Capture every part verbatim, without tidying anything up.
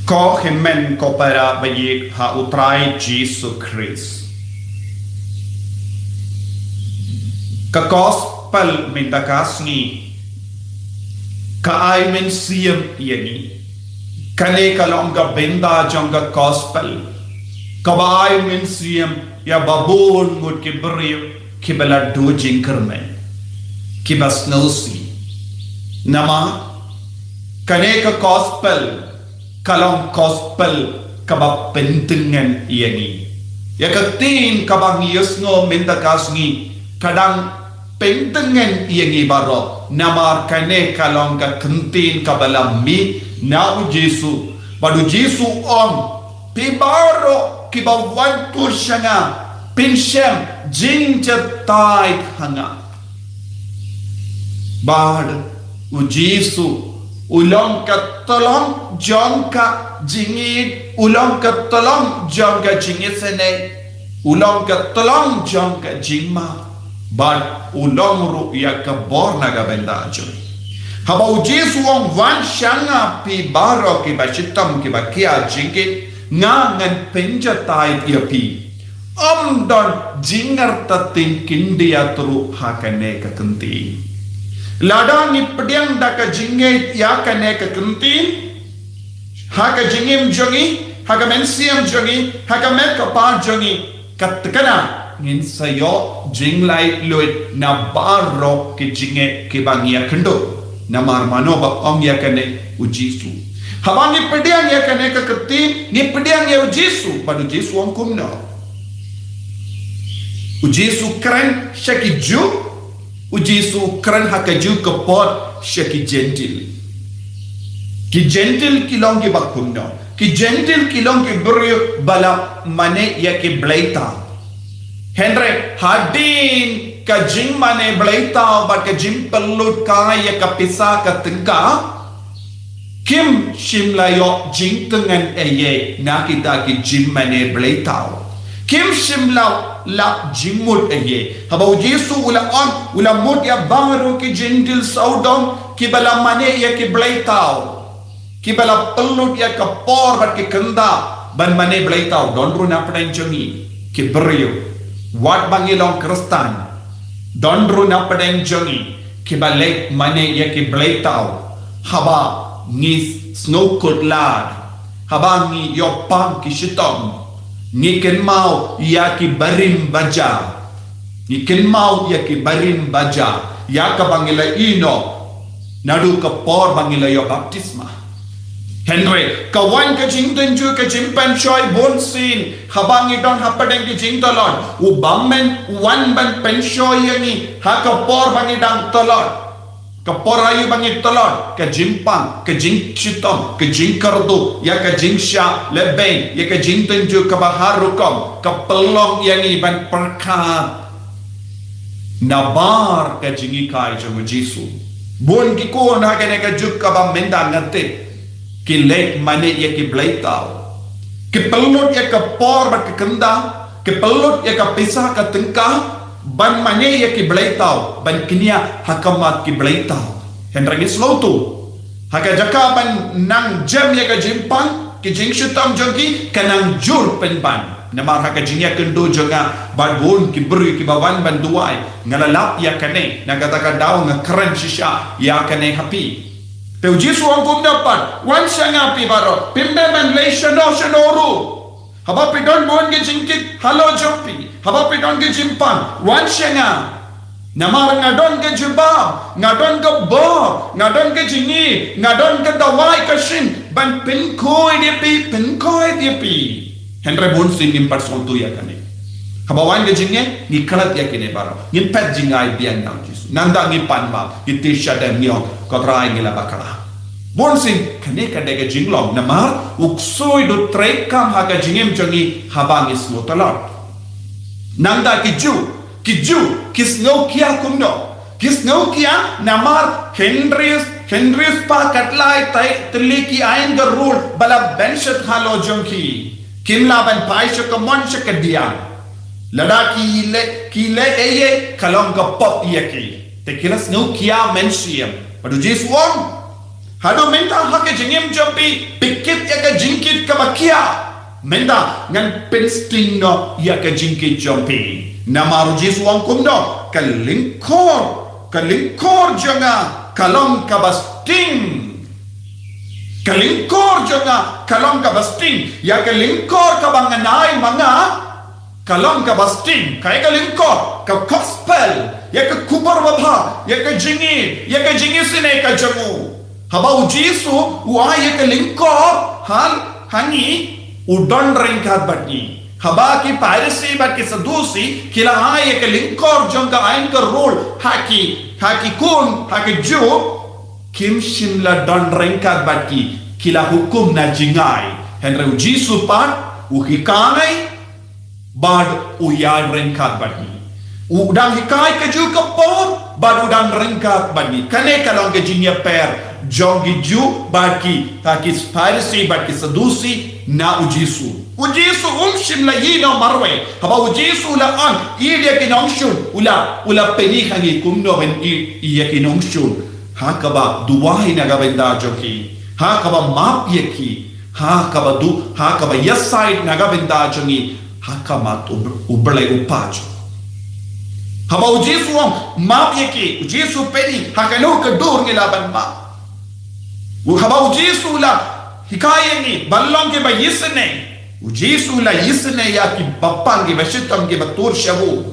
Ko hynmen ko para ba ïeit ha U Trai Jisu Khrist. Ka gospel mynta ka sngi ka ai mynsiem ïa ngi. Kane ka long ka bynta jong ka gospel kaba ai mynsiem ïa ba bun ngut ki briew kiba la duh jingkyrmen, kiba sngewsih. Namar kane ka gospel ka long gospel kaba pyntngen ïa ngi. Ïa ka ktien kaba ngi ïohsngew mynta ka sngi ka dang pyntngen ïa ngi baroh, namar kane ka long ka ktien kaba la mih na U Jisu. Bad U Jisu u ong, phi baroh kiba wan tur sha nga, phin shem jingjahthait ha nga. Bad U Jisu u long ka tyllong jong ka jingïeit, u long ka tyllong jong ka jingisynei, u long ka tyllong jong ka jingmap, bad u long ruh ïa ka bor na ka bynta jong ngi. Haba U Jisu u ong, wan sha nga phi baroh kiba shitom kiba khia jingkit, nga ngan pynjahthait ïa phi. Ym don jingartatien khyndiat ruh ha kane ka ktien. Lada ngi pdiang da ka jingngeit ïa kane ka ktien ha ka jingim jong ngi, ha ka mynsiem jong ngi, ha ka met ka phad jong ngi, ka tnat ngin sa ïoh jinglaitluid na baroh ki jingeh kiba ngi ïakynduh. Namar mano ba ong ïa kane? U Jisu. Haba ngi pdiang ïa kane ka ktien, ngi pdiang ïa U Jisu, bad U Jisu u ong kumno? U Jisu u kren sha ki Jiw, U Jisu u kren ha ka Jiw ka por sha ki Jentil. Ki Jentil ki long kiba kumno? Ki Jentil ki long ki briew ba la mane ïa ki bleithaw. Hynrei hadien ka jingmane bleithaw bad ka jingpynlut kai ïa ka pisa ka tyngka, kim shym la ïoh jingtngen ei ei na kita ki jingmane bleithaw. Kim shym la lap jingmut ei ei. Haba U Jisu u la ong, u la mut ïa baroh ki Jentil sawdong kiba la mane ïa ki bleithaw, kiba la pynlut ïa ka por bad ki kynta ban mane bleithaw. Don ruh na pdeng jong ngi ki briew, wat ba ngi long Khristan, don ruh na pdeng jong ngi kiba leit mane ïa ki bleithaw. Haba ngi sngewkhuslai, haba ngi ïoh pang ki shitom, ngi kynmaw ïa ki barim baja. Ngi kynmaw ïa ki barim baja, ïa kaba ngi la ïehnoh naduh ka por ba ngi la ïoh baptisma. Hynrei ka wan ka jingtynjuh, ka jingpynshoi bunsien, haba ngi don hapdeng ki jingtlot, u bymman u wan ban pynshoi ïa ngi ha ka por ba ngi dang tlot. Ka por aïu ba ngi tlot? Ka jingpang, ka jingshitom, ka jingkyrduh, ïa ka jingshah lehbeiñ, ïa ka jingtynjuh kaba har rukom, ka pynlong ïa ngi ban pyrkhat na bar ka jinghikai jong U Jisu. Bun ki khun ha kane ka juk kaba mynta nga tip, ki leit mane ïa ki bleithaw. Ki pynlut ïa ka por bad ka kynta, ki pynlut ïa ka pisa ka tyngka ban mane ïa ki bleithaw, ban kñia ha khmat ki bleithaw. Hynrei ngi sngewthuh, ha ka jaka ban nang jem ïa ka jingpang, ki jingshitom jong ki ka nang jur pynban. Namar ha ka jingïakynduh jong nga bad bun ki briew kiba wan ban duwai, nga la lap ïa kane, na kata ka daw nga kren shisha ïa kane ha phi. Te U Jisu u ong kumno pat? Wan sha nga phi baroh, phim dei ban leit shano shano ruh. Haba phi don bun ki jingkit halor jong phi, haba phi don ki jingpang, wan sha nga. Namar nga don ka jubab, nga don ka bor, nga don ka jingïeit, nga don ka dawai ka shin ban pynkhuid ïa phi, pynkhuid ïa phi. Hynrei bunsien ngim pat sngewthuh ïa kane. Haba wan ka jingeh, ngi klet ïa kine baroh, ngim pat jingai biang na U Jisu. Nangta ngi pan map, ngi tip shadem, ngi ong, ko Trai, ngi la bakla. Bunsien kane ka dei ka jinglong, namar U Ksuid u treikam ha ka jingim jong ngi haba ngi sngewtlot. Nangta ki Jiw, ki Jiw ki sngewkhia kumno? Ki sngewkhia namar hynriew, hynriew spah khatlai tylli ki aiñ ka rul ba la ban shet halor jong ki. Kim lah ban phai sha ka mon sha ka diang. Lada ki leh, ki leh ei ei, ka long ka pop ïa ki. Te ki la sngewkhia mynsiem. Bad U Jisu u ong, Haduh mynta ha ka jingim jong phi, phi kit ïa ka jingkit kaba khia. Mynta ngan pynsting noh ïa ka jingkit jong phi. Namar u Jisu u ong kumno, ka lyngkor, ka lyngkor jong nga ka long kaba sting. Ka lyngkor jong nga ka long kaba sting. Ïa ka lyngkor kaba ngan ai ma nga ka long kaba sting, kaei ka lyngkor, ka gospel, ïa ka khubor babha, ïa ka jingïeit, ïa ka jingisynei ka jong u. Haba u Jisu u ai ïa ka lyngkor ha, ha ngi, u don ryngkat bad ngi. Haba ki Pharisi bad ki Sadusi ki la ai ïa ka lyngkor jong ka aiñ ka rule ha ki, ha ki khun, ha ki Jiw, kim shym la don ryngkat bad ki, ki la hukum na jingai. Hynrei u Jisu pat u hikai bad u ïai ryngkat bad ngi. U dang hikai kajuh ka por bad u dang ryngkat bad ngi. Kane ka long ka jingïapher jong ki Jiw bad ki, ha ki Pharisi bad ki Sadusi na u Jisu. U Jisu um shym la ïehnoh marwei. Haba u Jisu u la ong, ïeit ïa ki nongshun, u la, u la pyni ha ngi kumno ban ïeit ïa ki nongshun. Ha kaba duwai na ka bynta jong ki. Ha kaba map ïa ki. Ha kaba du, ha kaba ïasaid na ka bynta jong ngi. Ha khmat u, u Blei u paw jong. Haba u Jisu u ong, map ïa ki, u Jisu u pyni ha kano ka dur ngi lah ban map. U, haba u Jisu u la hikai ïa ngi ban long kiba ïaisynei. U Jisu u la ïaisynei ïa kiba pang kiba shitom kiba tur shabu.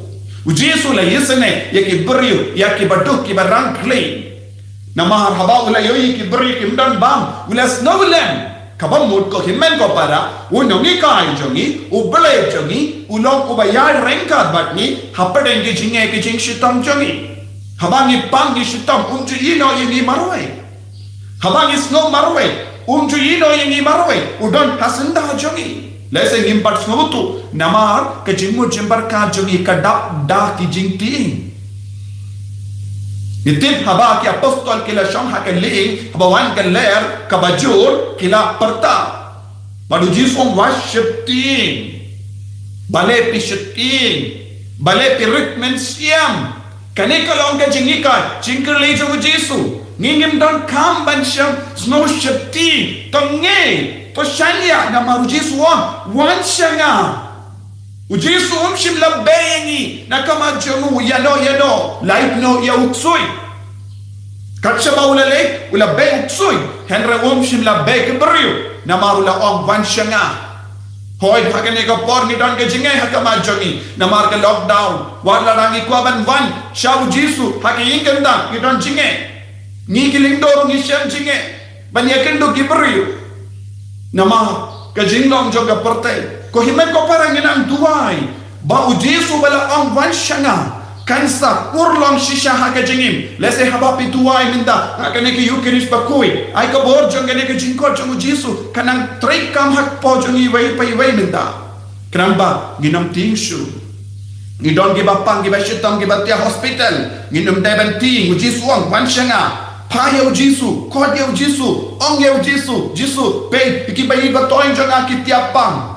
U Jisu u la ïaisynei ïa ki briew, ïa kiba duk, kiba rangkhling. Namar haba u la ïohi ki briew kim don bam, u la sngewlem. Kaba mut ko hynmen ko para, u nonghikai jong ngi, u Blei jong ngi, u long uba ïai ryngkat bad ngi hapdeng ki jingeh ki jingshitom jong ngi. Haba ngi pang ngi shitom, um ju ïehnoh ïa ngi marwei. Haba ngi sngew marwei, um ju ïehnoh ïa ngi marwei, u don ha syndah jong ngi. Lehse ngim pat sngewthuh, namar ka jingmut jingpyrkhat jong ngi ka dap da ki jingtieng. Ngi tip haba ki apostol ki la shong ha ka lieng, haba wan ka lyer kaba jur, ki la pyrta. Bad u Jisu u ong, wat sheptieng. Balei phi sheptieng? Balei phi rit mynsiem? Kane ka long ka jinghikai, jingkylli jong u Jisu. Ngi ngim donkam ban shym sngew sheptieng. To ngeit, to shaniah, namar u Jisu u ong, wan sha nga. U Jisu um shym la beh ïa ngi na ka mat jong u ïa no ïa no, lait noh ïa u ksuid. Kat shaba u la leit, u la beh u ksuid, hynrei um shym la beh ki briew, namar u la ong, wan sha nga. Hooid, ha kane ka por ngi don ka jingeh ha ka mat jong ngi, namar ka lockdown. Wat lada ngi kwah ban wan sha u Jisu ha ka ïing kyntang, ngi don jingeh. Ngi ki lyngdoh ngi shem jingeh ban ïakynduh ki briew. Namar ka jinglong jong ka pyrthei. Ko hynmen ko para, ngin nang duwai ba u Jisu ba la ong, wan sha nga, kan sa urlong shisha ha ka jingim. Lehse haba phi duwai mynta ha kane ka Eucharist bakhuid, ai ka bor jong kane ka jingkhot jong u Jisu kan nang treikam ha kpoh jong iwei pa iwei mynta. Khnang ba ngin ym tieng shuh. Ngi don kiba pang, kiba shitom, kiba thiah hospital. Ngin ym dei ban tieng, u Jisu u ong, wan sha nga. Phai ïa u Jisu, khot ïa u Jisu, ong ïa u Jisu, Jisu, peit, kiba ïeit ba thoiñ jong nga ki thiah pang.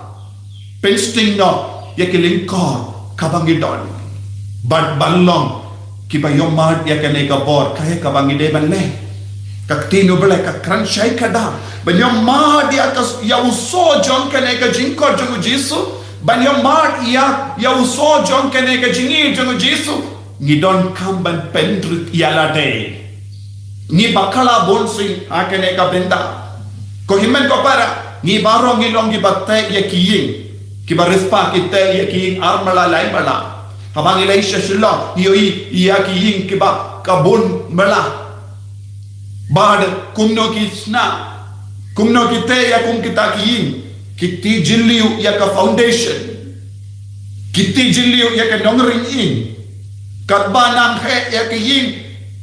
Pynsting noh ïa ki lyngkor kaba ngi don. Bad ban long kiba ïohmad ïa kane ka bor, kaei kaba ngi dei ban leh? Ka ktien u Blei ka kren shai khadar ban ïohmad ïa ka, ïa u soh jong kane ka jingkhot jong u Jisu, ban ïohmad ïa, ïa u soh jong kane ka jingïeit jong u Jisu. Ngi donkam ban pynrit ïa lade. Ngi bakla bun sien ha kane ka bynta. Ko hynmen ko para, ngi baroh ngi long kiba teh ïa ki ïing. Kiba riewspah ki teh ïa ki ïing ar mala lai mala. Haba ngi leit sha Shillong, ngi ïohi ïa ki ïing kiba ka bun mala. Bad kumno ki shna, kumno ki teh ïa kum kita ki ïing, ki tih jylliew ïa ka foundation. Ki tih jylliew ïa ka nongring ïing. Katba nang heh ïa ka ïing,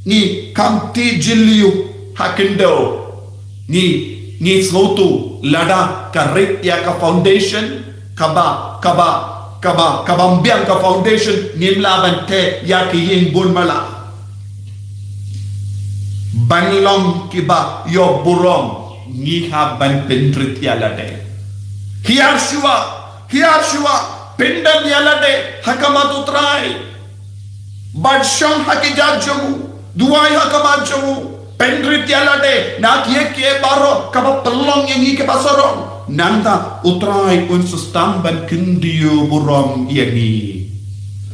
ngi kham tih jylliew ha khyndew. Ngi, ngi sngewthuh lada ka rit ïa ka foundation, kaba, kaba, kaba, kaba ym biang ka foundation, ngim lah ban teh ïa ka ïing bun mala. Ban long kiba ïoh burom, ngi hap ban pynrit ïa lade. Hiar shuwa, hiar shuwa, pyndem ïa lade ha khmat u Trai. Bad shong ha ki jait jong u, duwai ha khmat jong u. Pynrit ïa lade na kiei kiei baroh kaba pynlong ïa ngi kiba sarong. Nangta U Trai un sa sdang ban kyntiew burom ïa ngi.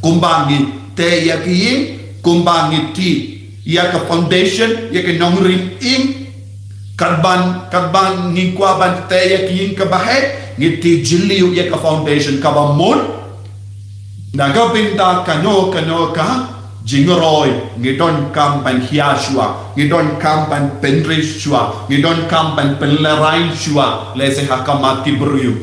Kumba ngi tei ïa ki ïing, kumba ngi tei ïa ka foundation, ïa ka nongrim ïing. Katba, katba ngi kwah ban tei ïa ki ïing kaba heh, ngi tei jylliew ïa ka foundation kaba mut. Na ka bynta kano kano ka jingroi, ngi donkam ban hia shuwa, ngi donkam ban pynrit shuwa, ngi donkam ban pynlehrain shuwa, lehse ha khmat ki briew.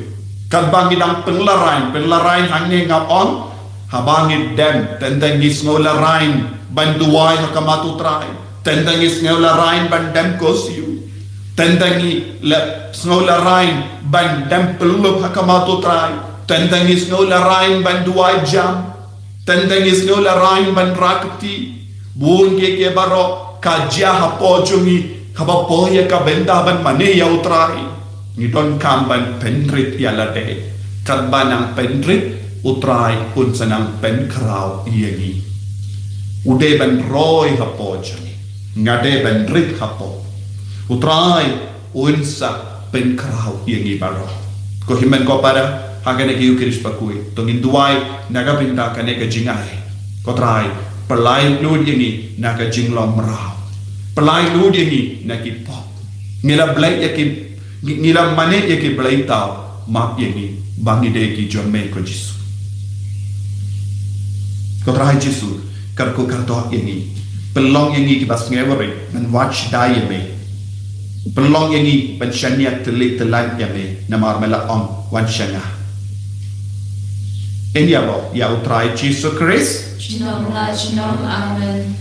Katba ngi dang pynlehrain, pynlehrain hangne nga ong, haba ngi dem, teng teng ngi sngew lehrain ban duwai ha khmat U Trai. Teng teng ngi sngew lehrain ban dem kyrsiew. Teng teng ngi le sngew lehrain ban dem pynlup ha khmat U Trai. Teng teng ngi sngew lehrain ban duwai jam. Teng teng ngi sngew lehrain ban rah kti. Bun kiei kiei baroh ka jia hapoh jong ngi, haba poi ïa ka bynta ban mane ïa U Trai. Ngi donkam ban pynrit ïa lade. Katba nang pynrit, U Trai un sa nang pynkhraw ïa ngi. U dei ban roi hapoh jong ngi. Nga dei ban rit hapoh. U Trai un sa pynkhraw ïa ngi baroh. Ko hynmen ko para, ha kane ka Ïukharist bakhuid, to ngin duwai na ka bynta kane ka jingai. Ko Trai, pynlait lut ïa ngi na ka jinglong mraw. Pynlait lut ïa ngi na ki pop. Ngi la blei ïa ki, ngi, ngi la mane ïa ki blei thaw, map ïa ngi ba ngi dei ki jong me ko Jisu. Ko Trai Jisu, kyrkhu kyrdoh ïa ngi. Pynlong ïa ngi kiba sngewrit ban wad shai ïa me. Pynlong ïa ngi ban shaniah tylli tyllan ïa me, namar me la ong, wan sha nga. Yn ïa ba ïa U Trai Jisu Khrist. Junom la junom, amen.